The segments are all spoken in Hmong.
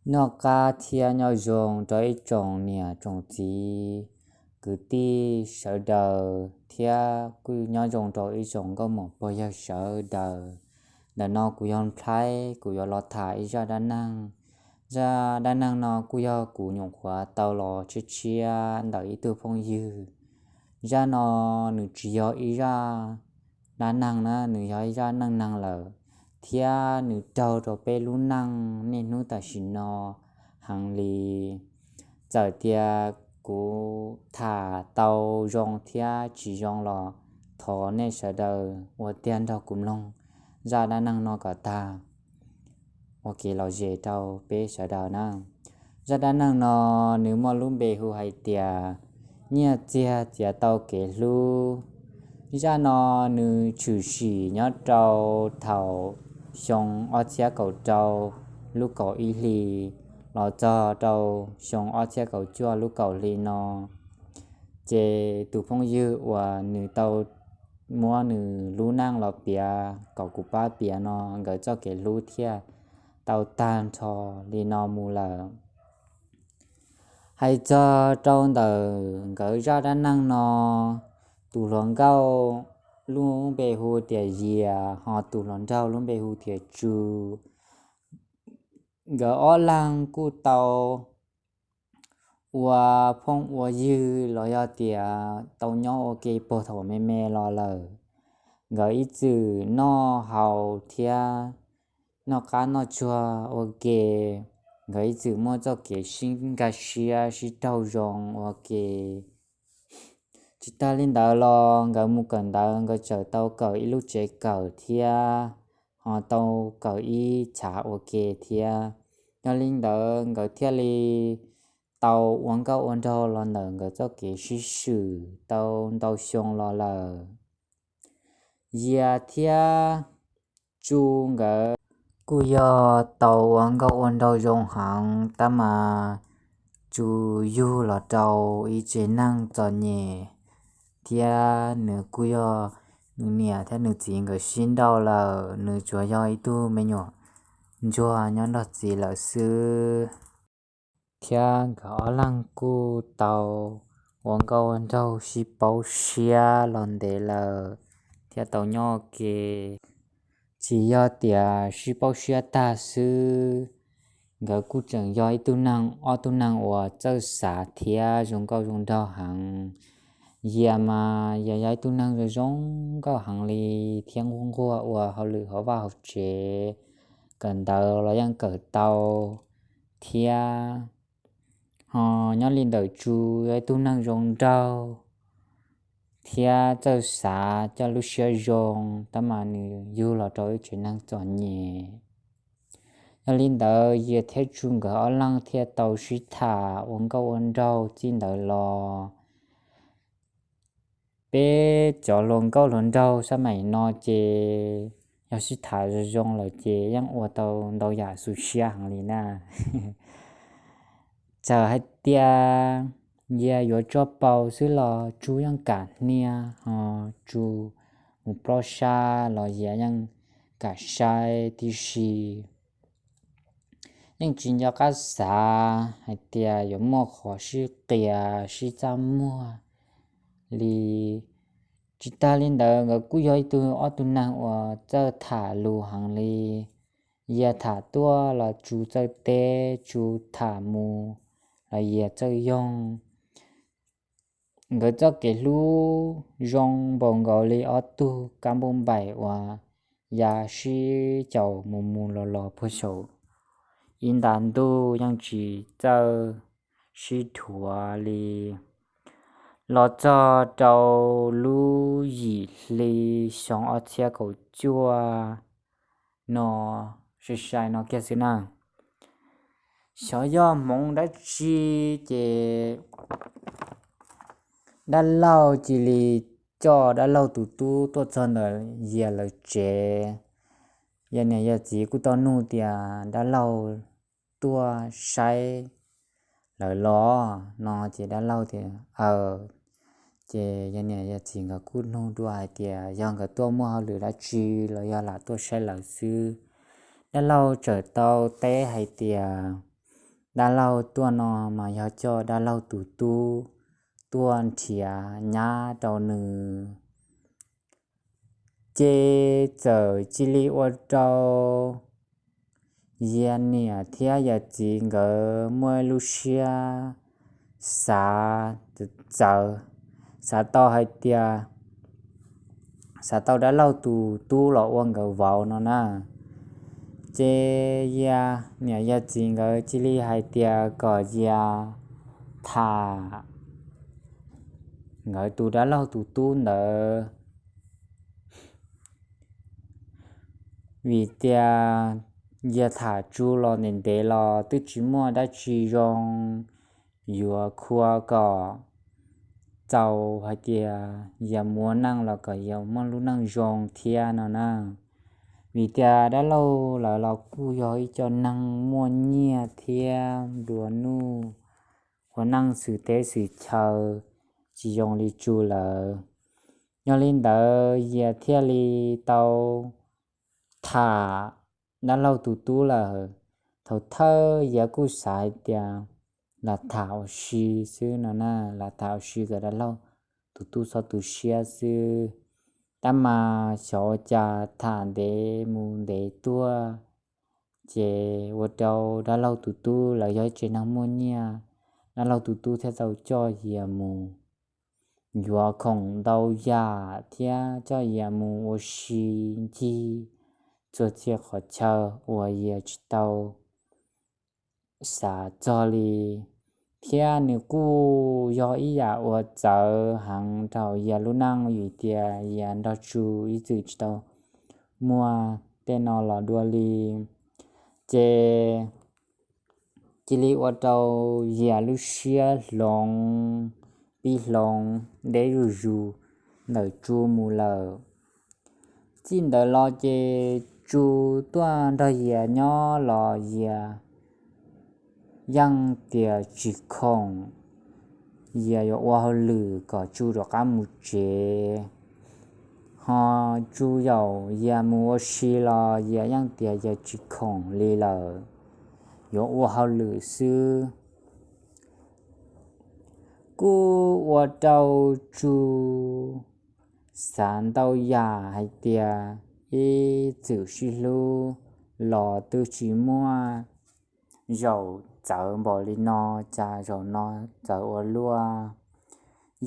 Noj qab thiab nyob zoo rau ib tsoom niam tsoom txiv kwv tij sawv daws thiab kuj nyob zoo rau ib tsoom nkauj muam pog yawg sawv daws. Ntawm no kuv yog Nplhaib, kuv yuav los tham ib zaj dab neeg. Zaj dab neeg no kuj yog kuv nyuam qhuav tau los tshiab tshiab ntawm ib tug phooj ywg. Zaj no nws tsis yog ib zaj dab neeg na, nws yog ib zaj neej neeg lawm, thiab nws raug rau peb lub neej niaj hnub tam sim no heev li. Txawm tias kuv tham tau zoo thiab tsis zoo los thov nej sawv daws ua tiag nrog kuv mloog zaj dab neeg no kom tag, ua kev lom zem rau peb sawv daws na. Zaj dab neeg no nws muaj lub npe hu hais tias nyiaj txiag txiav tau kev hlub. Zaj no nws tshwm sim nyob rau thaum xyoo ob txhiab kaum rau lub kaum ib hli los txog rau xyoo ob txhiab kaum cuaj lub kaum hli no. Ces tus phooj ywg uas nws tau muab nws lub neej los piav kom kuv pab piav no, nkawd txoj kev hlub thiaj tau tag nrho li no mus lawm. Hais txog rau ntawm nkawd zaj dab neeg no, tus hluas nkauj lub npe hu tias Yias, ho tus hluas nraug lub npe hu tias Tsu. Nkawd ob leeg kuj tau ua phooj ua ywg los yog tias tau nyob ua ke puag thaum me me los lawm. Nkawd ib txwm noj haus thiab noj qab noj tsuag ua ke, nkawd ib txwm muaj txoj kev sib nkag siab sib raug zoo ua ke. Tsis tag li ntawd los nkawd mus kawm ntawv, nkawd txawm tau kawm ib lub tsev kawm thiab ho tau kawm ib chav ua ke thiab. Yog li ntawd nkawd thiaj li tau ua nkauj ua nraug los ntawm nkawd txoj kev sib swm tau ntau xyoo los lawm. Yias thiab Tsu nkawd kuj yog tau ua nkauj ua nraug zoo heev, tab mas Tsu yug los rau ib tsev neeg txom nyem, thiab nws kuj yog nws niam thiab nws txiv nkawd sib nrauj lawm, nws tsuas yog ib tug me nyuam ntsuag nyob nrog txiv lawm xwb. Thiab nkawd ob leeg kuj tau ua nkauj ua nraug sib paub siab los ntev lawm, thiab tau nyob ua ke. Tsis yog tias sib paub siab tag xwb, nkawd kuj tseem yog ib tug neeg, ob tug neeg uas txawj xav thiab zoo nkauj zoo nraug heev. Yias mas Yias yog ib tug neeg zoo zoo nkauj heev li, thiab nquag nquag ua hauj lwm hauv vaj hauv tsev, kawm ntawv los yeej kawm tau, thiab ho nyob li ntawm Tsu yog ib tug neeg zoo nraug thiab txawj xav coj lub siab zoo, tab mas nws yug los rau ib tsev neeg txom nyem. Yog li ntawd Yias thiab Tsu nkawd ob leeg thiaj tau sib tham ua nkauj ua nraug txij ntawd los. Peb cov hluas nkauj hluas nraug xab maim no ces yog sib tham zoo zoo lawm ces yeej ua tau ntau yam xu siab heev li na. Txawm hais tias Yias yuav tso paus xwb los Tsu yeej kam hnia, ho Tsu mus plob sab los Yias yeej kam saib tib si. Yeej tsis nco qab xav hais tias yuav muaj qhov sib qias sib txaj muag li. Tsis tag li ntawd nkawd kuj yog ib tug ob tug neeg uas txawj tham lus heev li. Yias tham tuaj los Tsu txawj teb, Tsu tham mus los Yias txawj yoog. Nkawd txoj kev hlub zoo npaum nkaus li ob tug kab npauj npaim uas ya sib caum mus mus los los puag saum ib nta ntuj yeej tsis txawj sib dhuav li. Los txog rau lub yim hli xyoo ob txhiab kaum cuaj no, sai sai no kiag xwb na, xyov yog hmoov dab tsi ces dab laug cia li coj dab laug tus tub tuaj txog ntawm Yias lawv tsev. Yog niam yog txiv kuj tau nug tias dab laug tuaj saib lawv los no ces dab laug tias aw. Ces yog niam yog txiv nkawd kuj nug dua hais tias yog nkawd tuaj muaj hauj lwm dab tsi los yog lam tuaj saib lawv xwb. Dab laug txawm tau teb hais tias dab laug tuaj no mas yog coj dab laug tus tub tuaj nrhiav nyab rau nws. Ces txawm cia li ua rau Yia niam thiab Yia txiv nkawd muaj lub siab xav txawv, xav tau hais tias xav tau dab laug tus tub los ua nkawd vauv no na. Ces Yia niam Yia txiv nkawd cia li hais tias kom Yia tham nkawd tus dab laug tus tub ntawd, vim tias Yia tham Tsu los ntev ntev los twb tsis muaj dab tsi zoo, yuav khua kom txaus hais tias Yia mus ua neej los kom Yia muaj lub neej zoo thiab no na. Vim tias dab laug lawv los kuj yog ib co neeg muaj nyiaj thiab nplua nuj, ua neej xwm teb xwm chaw tsis zoo li Tsu lawv. Yog li ntawd Yia thiaj li tau tham dab laug tus tub lawm. Thaum thawj Yia kuj xav hais tias lam tham ua si xwb no na, lam tham ua si kom dab laug tus tub txhob tu siab xwb. Tab mas xyov ua cas tham ntev mus ntev tuaj, ces ua rau dab laug tus tub lawv yog ib tsev neeg muaj nyiaj, dab laug tus tub thiaj tau coj Yia mus yuav khoom ntau yam thiab coj Yia mus ua si ncig txhua txhia qhov chaw uas Yia tsis tau xav txog li. Thiab nws kuj yog ib yam uas txawv heev rau Yia lub neej vim tias Yia nrog Tsu ib txwm tsis tau muaj tej no los dua li. Ces cia li ua rau Yia lub siab hloov, pib hloov deb zuj zus ntawm Tsu mus lawm. Txij ntawd los ces Tsu tuaj nrog Yia nyob los Yia yeej tias tsis khoom, Yia yuav ua hauj lwm kom Tsu rov qab mus tsev. Ho Tsu yaum Yia mus ua si los Yia yeej tias Yia tsis khoom li lawm, yuav ua hauj lwm xwb. Kuj ua rau Tsu xav ntau yam hais tias ib txwm sib hlub los twb tsis muaj zaum txawv npaum li no, cas zaum no txawv ua luaj.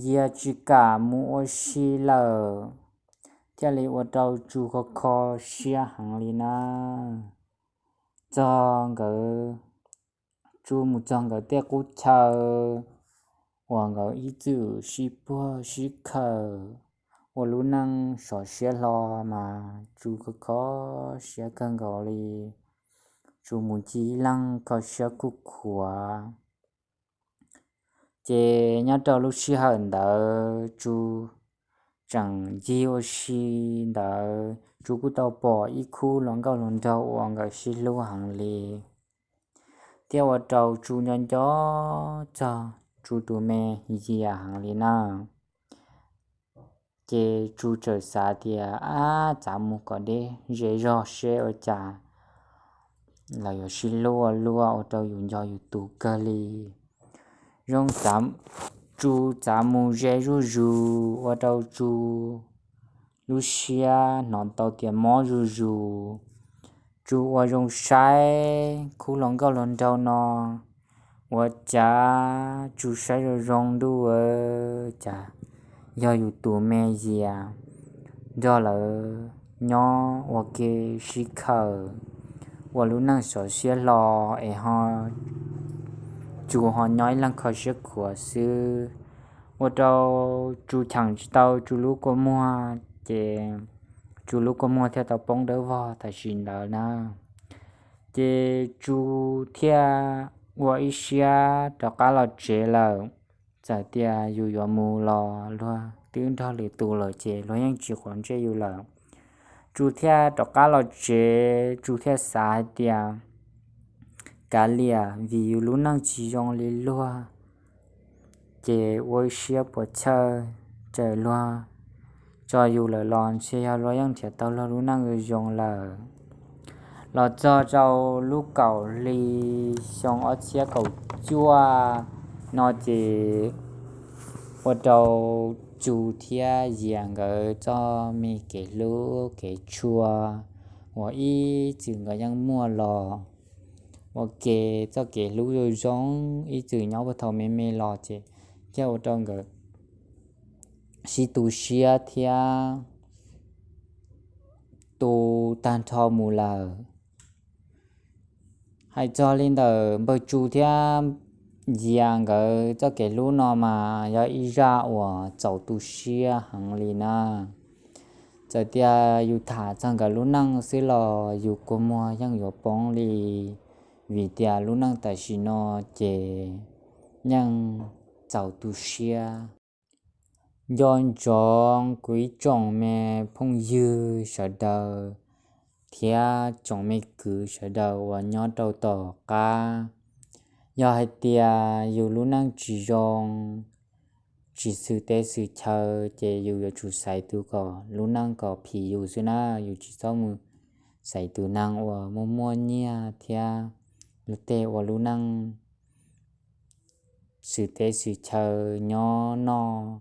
Yia tsis kam mus ua si lawm, thiaj li ua rau Tsu kho kho siab heev li na. Txog nkawd, Tsu mus txog nkawd tej qub chaw uas nkawd ib txwm sib puag sib khawm ua lub neej sov siab hlo mas Tsu kho kho siab kawg nkaus li. Tsu mus ncig ib leeg kho siab kuj khuav. Ces nyob rau lub sij hawm ntawd Tsu tseem ncig ua si ntawd, Tsu kuj tau pom ib khub hluas nkauj hluas nraug uas nkawd sib hlub heev li, thiab ua rau Tsu nco nco txog Tsu tus me Yia heev li na. Ces Tsu txawm xav tias, ab, txav mus kom deb ze zog seb ua cas lawv yuav sib hlub ua luaj ua rau yus nco yus tus kawg li. Zoo, Tsu txav mus ze zuj zus ua rau Tsu lub siab hnov tau tias mob zuj zus. Tsu ua zoo saib khub hluas nkauj hluas nraug no, ua cas Tsu saib zoo zoo ntuj, cas yog yus tus me Yia nrog lawv nyob ua ke sib khawm ua lub neej sov siab hlo, es ho Tsu ho nyob ib leeg kho siab khuav xwb. Ua rau Tsu cheem tsis tau Tsu lub kua muag, ces Tsu lub kua muag thiaj tau poob dawb vog tam sim ntawd na. Ces Tsu thiaj ua ib siab rov qab los tsev lawm. Txawm tias yus yuav mus los luag twb nrog lwm tus lawm ces luag yeej tsis quav ntsej yus lawm. Tsu thiaj rov qab los tsev, Tsu thiaj xav hais tias kav liam, vim yus lub neej tsis zoo li luag, ces ua ib siab puas chawj, txawm luag tso yus lawm los ntshe yog luag yeej nrhiav tau luag lub neej zoo lawm. Los txog rau lub kaum hli xyoo ob txhiab kaum cuaj no ces ua rau Tsu thiab Yias nkawd txoj me kev hlub kev tshua uas ib txwm nkawd yeej muaj los ua ke, txoj kev hlub zoo zoo ib txwm nyob puag thaum me me los ces thiaj ua rau nkawd sib tu siab thiab tu tag nrho mus lawm. Hais txog li ntawm npawg Tsu thiab Yias nkawd txoj kev hlub no mas yog ib zaj uas txaus tu siab heev li na. Txawm tias yus tham txog nkawd lub neej xwb los yus kua muag yeej yuav poob li, vim tias lub neej tam sim no ces yeej txaus tu siab. Nco ntsoov kuv ib tsoom me phooj ywg sawv daws thiab tsoom me kwv sawv daws uas nyob rau tom qab, yog hais tias yus lub neej tsis zoo, tsis xwm teb xwm chaw ces yus yuav tsum xaiv tus kom lub neej kom phim yus xwb na. Yus tsis txhob mus xaiv tus neeg uas muaj muaj nyiaj thiab luag tej ua lub neej xwm teb xwm chaw nyob noj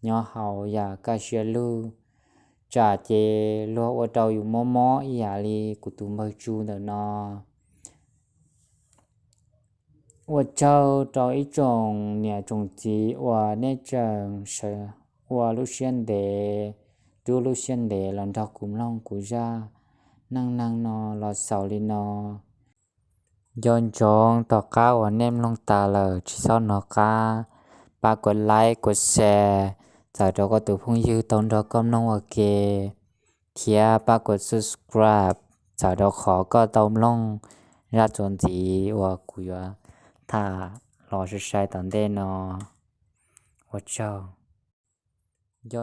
nyob haus yam kaj siab lug, tsam ces luag ua rau yus mob mob ib yam li kuv tus npawg Tsu ntawm no. Ua tsaug rau ib tsoom niam tsoom txiv uas nej tseem ua lub siab ntev, rub lub siab ntev los nrog kuv mloog kuv zaj neej neeg no los xaus li no. Nco ntsoov tom qab uas nej mloog tas lawm tsis txhob hnov qab pab kuv like kuv share txawm rau koj tus phooj ywg tau nrog koj mloog ua ke, thiab pab kuv subscribe txawm rau qhov koj tau mloog zaj txuas ntxiv uas kuv yuav tham los sai sai tom ntej no. Ua tsaug. Nco